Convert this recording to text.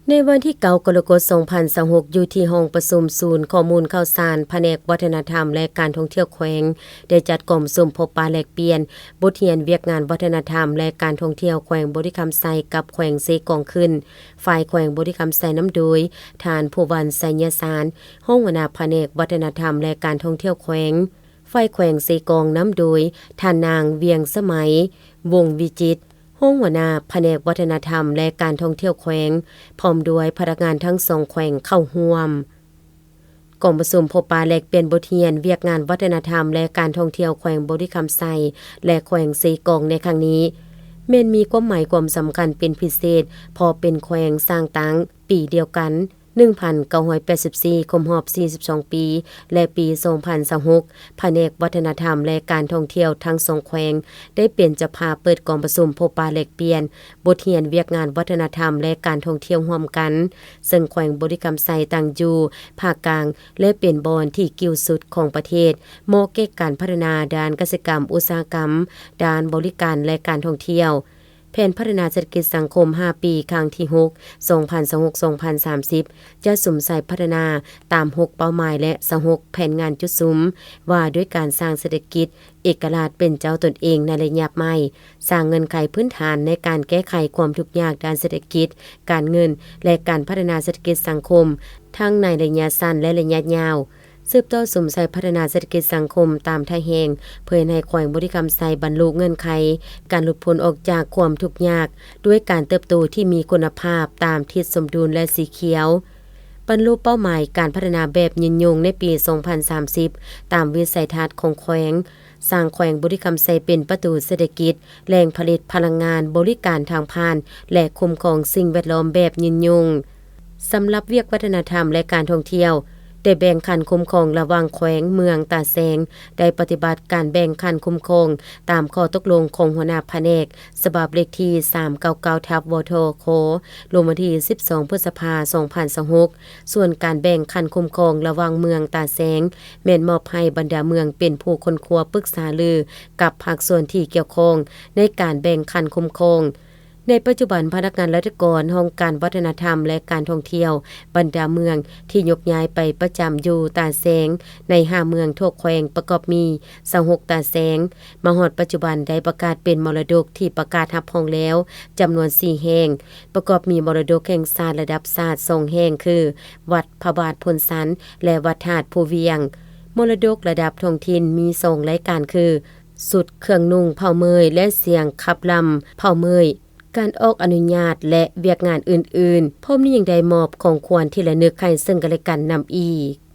ໃນວັນທີເກົ້າ ກໍລະກົດ ສອງພັນຊາວຫົກ ຢູ່ທີ່ຫ້ອງປະຊຸມສູນຂໍ້ມູນຂ່າວສານ ພະແນກວັດທະນະທຳ ແລະ ການທ່ອງທ່ຽວແຂວງ ໄດ້ຈັດກອງປະຊຸມພົບປະແລກປ່ຽນບົດຮຽນວຽກງານວັດທະນະທຳ ແລະ ການທ່ອງທ່ຽວແຂວງບໍລິຄຳໄຊ ກັບແຂວງເຊກອງຂຶ້ນ. ຝ່າຍແຂວງບໍລິຄຳໄຊນຳໂດຍ ທ່ານ ພູວັນ ໄຊຍະສານ ຮອງຫົວໜ້າພະແນກວັດທະນະທຳ ແລະ ການທ່ອງທ່ຽວແຂວງ. ຝ່າຍແຂວງເຊກອງນຳໂດຍ ທ່ານນາງ ວຽງສະໄໝ ວົງວິຈິດ ຮອງຫົວໜ້າພະແນກວັດທະນະທຳ ແລະ ການທ່ອງທ່ຽວແຂວງ ພ້ອມດ້ວຍພະນັກງານທັງສອງແຂວງເຂົ້າຮ່ວມ. ກອງປະຊຸມພົບປະແລກປ່ຽນບົດຮຽນວຽກງານວັດທະນະທຳ ແລະ ການທ່ອງທ່ຽວແຂວງບໍລິຄຳໄຊ ແລະ ແຂວງເຊກອງໃນຄັ້ງນີ້ ແມ່ນມີຄວາມໝາຍຄວາມສຳຄັນເປັນພິເສດ ເພາະເປັນແຂວງສ້າງຕັ້ງປີດຽວກັນ ໜຶ່ງພັນເກົ້າຮ້ອຍແປດສິບສີ່ ຄົບຮອບ ສີ່ສິບສອງ ປີ ແລະ ປີ ສອງພັນຊາວຫົກ ພະແນກວັດທະນະທຳ ແລະ ການທ່ອງທ່ຽວທັງສອງແຂວງ ໄດ້ເປັນເຈົ້າພາບເປີດກອງປະຊຸມພົບປະແລກປ່ຽນບົດຮຽນວຽກງານວັດທະນະທຳ ແລະ ການທ່ອງທ່ຽວຮ່ວມກັນ, ເຊິ່ງແຂວງບໍລິຄຳໄຊຕັ້ງຢູ່ພາກກາງ ແລະ ເປັນບ່ອນທີ່ກິ້ວສຸດຂອງປະເທດ, ເໝາະແກ່ການພັດທະນາດ້ານກະສິກຳ, ອຸດສາຫະກຳ, ດ້ານບໍລິການ ແລະ ການທ່ອງທ່ຽວ. ແຜນພັດທະນາເສດຖະກິດສັງຄົມຫ້າປີ ຄັ້ງທີຫົກ ສອງພັນຊາວຫົກ ສອງພັນສາມສິບ ຈະສຸມໃສ່ພັດທະນາຕາມຫົກເປົ້າໝາຍ ແລະ ຊາວຫົກແຜນງານຈຸດສຸມ ວ່າດ້ວຍການສ້າງເສດຖະກິດເອກະລາດເປັນເຈົ້າຕົນເອງໃນໄລຍະໃໝ່, ສ້າງເງື່ອນໄຂພື້ນຖານໃນການແກ້ໄຂຄວາມທຸກຍາກດ້ານເສດຖະກິດ, ການເງິນ ແລະ ການພັດທະນາເສດຖະກິດສັງຄົມ ທັງໃນໄລຍະສັ້ນ ແລະ ໄລຍະຍາວ. ສືບຕໍ່ສຸມໃສ່ພັດທະນາເສດຖະກິດສັງຄົມຕາມທ່າແຮງ ເພື່ອເຮັດໃຫ້ແຂວງບໍລິຄຳໄຊບັນລຸເງື່ອນໄຂການຫຼຸດພົ້ນອອກຈາກຄວາມທຸກຍາກ ດ້ວຍການເຕີບໂຕທີ່ມີຄຸນນະພາບຕາມທິດສົມດຸນ ແລະ ສີຂຽວ, ບັນລຸເປົ້າໝາຍການພັດທະນາແບບຍືນຍົງໃນປີສອງພັນສາມສິບ ຕາມວິໄສທັດຂອງແຂວງ, ສ້າງແຂວງບໍລິຄຳໄຊເປັນປະຕູເສດຖະກິດ, ແຫຼ່ງຜະລິດພະລັງງານ, ບໍລິການທາງຜ່ານ ແລະ ຄຸ້ມຄອງສິ່ງແວດລ້ອມແບບຍືນຍົງ. ສຳລັບວຽກວັດທະນະທຳ ແລະ ການທ່ອງທ່ຽວ ໄດ້ແບ່ງຂັ້ນຄຸ້ມຄອງລະຫວ່າງແຂວງ, ເມືອງ, ຕາແສງ, ໄດ້ປະຕິບັດການແບ່ງຂັ້ນຄຸ້ມຄອງຕາມຂໍ້ຕົກລົງຂອງຫົວໜ້າພະແນກ ສະບັບເລກທີສາມເກົ້າເກົ້າ ທັບ ວທຂ ລົງວັນທີສິບສອງ ພຶດສະພາ ສອງພັນຊາວຫົກ. ສ່ວນການແບ່ງຂັ້ນຄຸ້ມຄອງລະຫວ່າງເມືອງ, ຕາແສງ ແມ່ນມອບໃຫ້ບັນດາເມືອງເປັນຜູ້ຄົ້ນຄວ້າປຶກສາລືກັບພາກສ່ວນທີ່ກ່ຽວຂ້ອງໃນການແບ່ງຂັ້ນຄຸ້ມຄອງ. ໃນປັດຈຸບັນ, ພະນັກງານລັດຖະກອນຫ້ອງການວັດທະນະທຳ ແລະ ການທ່ອງທ່ຽວບັນດາເມືອງທີ່ຍົກຍ້າຍໄປປະຈຳຢູ່ຕາແສງໃນຫ້າເມືອງທົ່ວແຂວງ ປະກອບມີຊາວຫົກຕາແສງ, ມາຮອດປັດຈຸບັນໄດ້ປະກາດເປັນມໍລະດົກທີ່ປະກາດຮັບຮອງແລ້ວຈຳນວນສີ່ແຫ່ງ, ປະກອບມີມໍລະດົກແຫ່ງຊາດລະດັບຊາດສອງແຫ່ງ ຄື ວັດພະບາດໂພນຊັນ ແລະ ວັດທາດພູວຽງ. ມໍລະດົກລະດັບທ້ອງຖິ່ນມີສອງລາຍການ ຄື ຊຸດເຄື່ອງນຸ່ງເຜົ່າເມີຍ ແລະ ສຽງຂັບລຳເຜົ່າເມີຍ, ການອອກອະນຸຍາດ ແລະ ວຽກງານອື່ນໆ. ພ້ອມນີ້ຍັງໄດ້ມອບຂອງຂວັນທີ່ລະນຶກໃຫ້ເຊິ່ງກັນແລະກັນນຳອີກ.